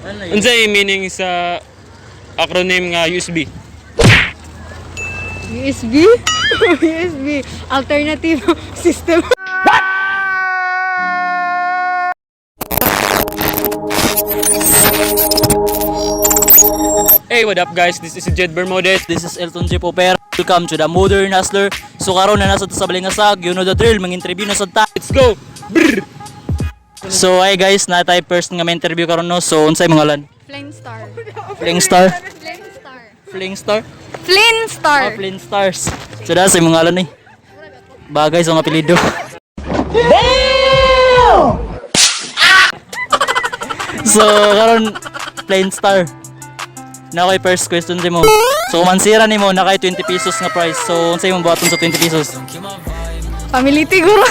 Unsay meaning sa acronym nga USB? USB? USB. Alternative system. Hey, what up, guys? This is Jed Bermudez. This is Elton J. Popper. Welcome to the Modern Hustler. So karon na nasa ta sa Balingasag, you know the drill, mang-interview na sad ta. Let's go! Brr! So ay guys, na tayo first nga may interview karon, no. So unsay mga lan? Flame star. Fling Star. Flame star. Fling Star? Flynn star. Ah, Flynn Stars. So da sa mga lan eh. Bagay sa mga apelyido. So karon Flynn Star. Na kay first question si mo. So kung mansira nimo na kay 20 pesos nga price. So unsay imong buhaton sa 20 pesos? Family tiguro.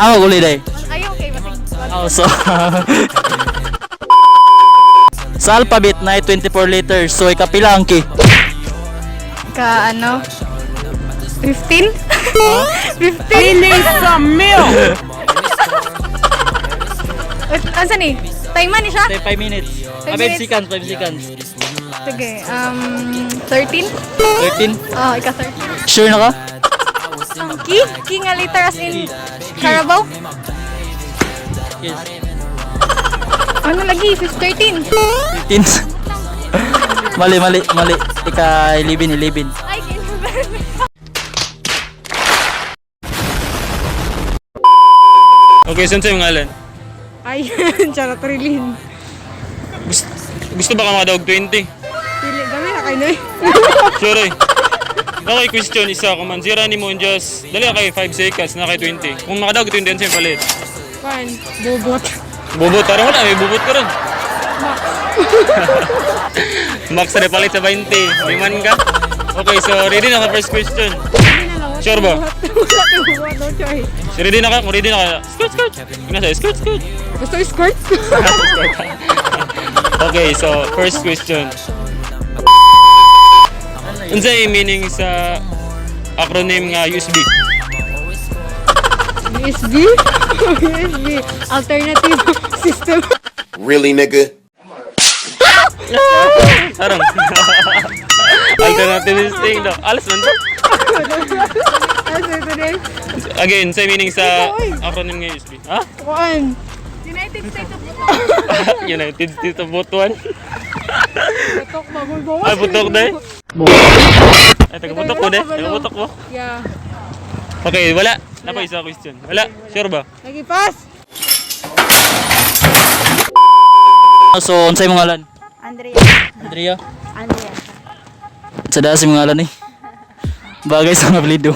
Ah, guli day. Ay, okay. Basig. Oh, so sa alphabet na 24 letters. So ikapila ang key? Ka ano? 15? 15? Need some milk. Asa ni? Time man ni siya? 5 minutes. Five 5 minutes. seconds, 5 seconds. Sige. 13? 13? Oh, ika 13. Sure na ka? Ang key? Key nga letter as in Carabao? Yes. Ano lagi? 13. 13. Mali, mali, mali. Ika 11, 11. Ay, Okay, so unsay mga ngalan? Ay, charot rilin. Gusto, gusto ba ka makadawag 20? Pili, gamay na kayo na. Sure eh. Okay, question isa. Kung manzira ni mo in just, dali kay 5 seconds na kay 20. Kung makadawag 20, unsay palit? Fine. Bobot. Bubot, parang wala, may bubot ka ron. Max. Max na palit sa 20. Di man ka? Okay, so ready na ka first question. Sure ba? Wala kang buhat, no choice. So ready na ka? Kung ready na ka, skirt, skirt. Yun na siya, skirt, skirt. Gusto skirt? Okay, so first question. Unsay meaning sa acronym nga USB? USB? USB. Alternative system. Really, nigga? Sarang. Alternative thing daw. Alas man to. Ano ito din? Again, sa meaning sa acronym nga USB. Ha? Kuan. United States of Butuan. United States of Butuan. Putok ba? Bulbawas. Ay, putok day. Ay, taga-putok ko day. Taga-putok ko. Yeah. Okay, wala. Napa isa question. Wala. Sure ba? Lagi pass. So unsay mga lan? Andrea. Andrea? Andrea. Sa da sa mga lan eh. Bagay sa mga apelyido.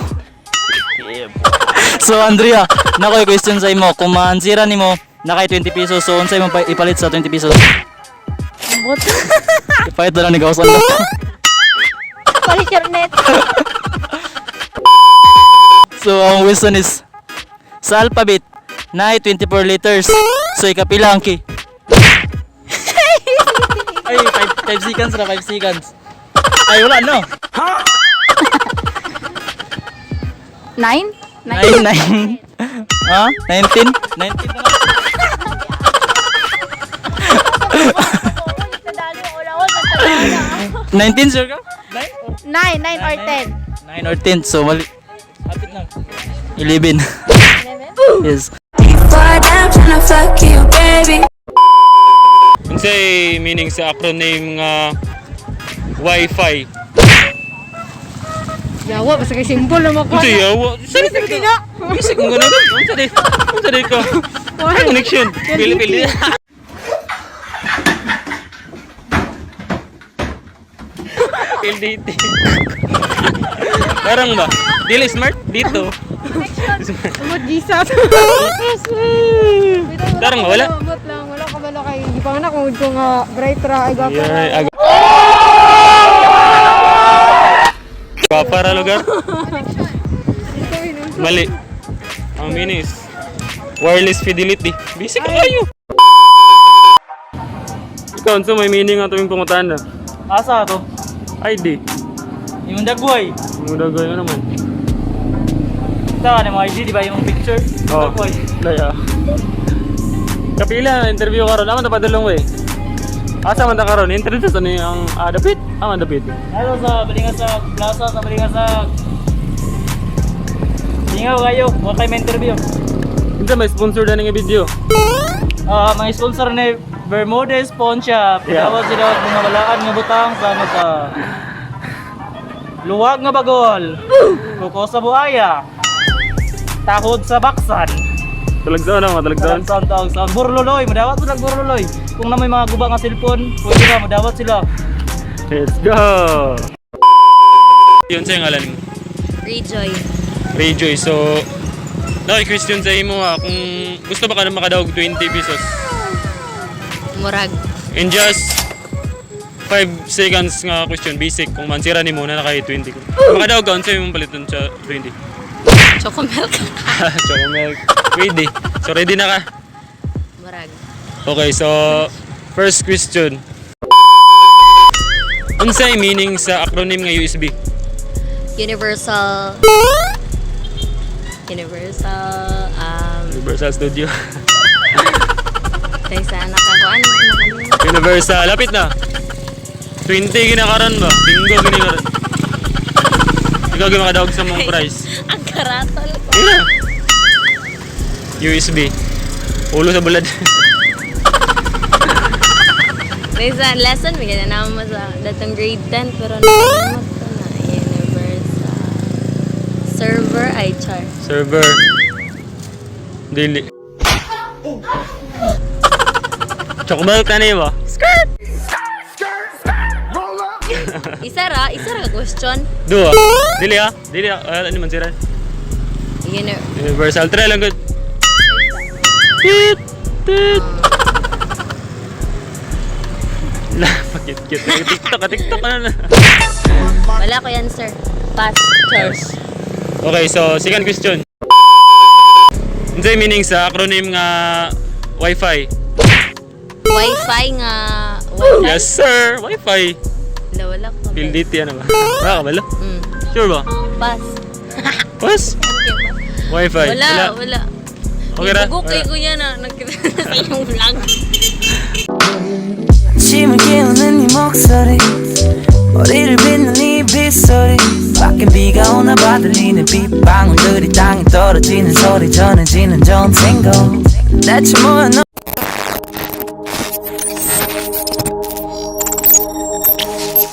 So Andrea, na ko'y question sa imo. Kung maansira nimo na kay 20 pesos, so unsay mo ipalit sa 20 pesos? Bot. Ipalit na lang ni Gausan. Palit your net. So ang question is sa alphabet na 24 letters. So ikapila ang key? Ay, 5 seconds na, 5 seconds. Ay, wala no. 9? 9, 9. Ha? 19? 19 na lang. 19, sure ka? 9, 9 or 10. 9 or 10, so mali. Hapit lang. 11. 11? Yes. Boy, I'm tryna fuck you, baby. Unsay meaning sa acronym nga Wi-Fi? Yawa, basta kay simple na makuha. Unsay yawa? Saan Sige na. Bisik mo ganun. Unsa day? Unsa day ka? Ay, connection. Pili pili. PLDT. Parang ba? Dili smart dito. Umot Jesus. Tarang ba? Wala? Umot lang. Wala ka bala kay. Di pa nga na kung ko nga bright ra. Ay, gwapa ra. Yeah, aga. Para lugar. Mali. Ang meaning is wireless fidelity. Basic ka kayo. Ikaw, unsa may meaning ang tuwing pangutana? Asa to? ID. Yung dagway. Ang dagay na naman. Ito, ano mga ID, di ba yung picture? Oh. Dagway. Daya. Kapila interview karon, aman ta padulong we. Asa man ta karon? Introduce ano yung dapit? Aman dapit. Ano sa Balingasag Plaza sa Balingasag. Ingaw kayo, wa kay may interview. Hindi may sponsor na nga video. Ah, mga sponsor ni Bermudez Pawn Shop. Yeah. Dawat sila og mga balaan nga butang sama sa luwag nga bagol. Kuko sa buaya. Tahod sa baksan. Talagsaon na, mga talagsaon. Talagsaon, talagsaon. Burloloy, madawat sila burloloy. Kung na may mga guba nga cellphone, pwede na madawat sila. Let's go. Yun sa ngalan mo. Rejoy. Rejoy. So, na question sa imo ha, kung gusto ba ka na makadawag 20 pesos? Murag. In just 5 seconds nga question, basic. Kung mansira ni mo na naka 20. Kung makadawag ka, unsa imong paliton sa 20? Choco milk. Choco milk. Pwede. So, ready na ka? Murag. Okay, so first question. Unsay meaning sa acronym nga USB? Universal. Universal. Universal Studio. Kaysa nakakuan. Universal. Lapit na. 20 ginakaron ba? Bingo ginakaron. Ikaw gyud makadawag sa mong price. Ang karatol ko. Yeah. USB. Ulo sa bulad. Kaysa lesson, may ganyan naman mo sa datong grade 10, pero nakalimot ko na. Universal. Server ay char. Server. Dili. Chokbal ka na ba? Isa ra ka question. Dua. Dili ah. Dili ah. Ah, ano man sira? Universal. Try lang good. Tit! Tit! La, pakit cute. TikTok ka, TikTok ka na. Wala ko yan, sir. Pass. Chars. Okay, so second question. Unsay meaning sa acronym nga Wi-Fi? Wi-Fi nga. Wi-Fi? Yes, sir. Wi-Fi. Wala, wala ko. PLDT ano ba? Wala ka ba? Lo? Sure ba? Pass. Pas? Okay, pass. Wi-Fi. Wala, wala. Okay ra? Ibugok Wala. kay kuya na nagkita na sa iyong vlog. 아침을 깨우는 네 목소리 머리를 빗는 이 빗소리 밖엔 비가 오나 봐. 들리는 빗방울들이 땅에 떨어지는 소리 전해지는 전생고 대체 뭐야 너.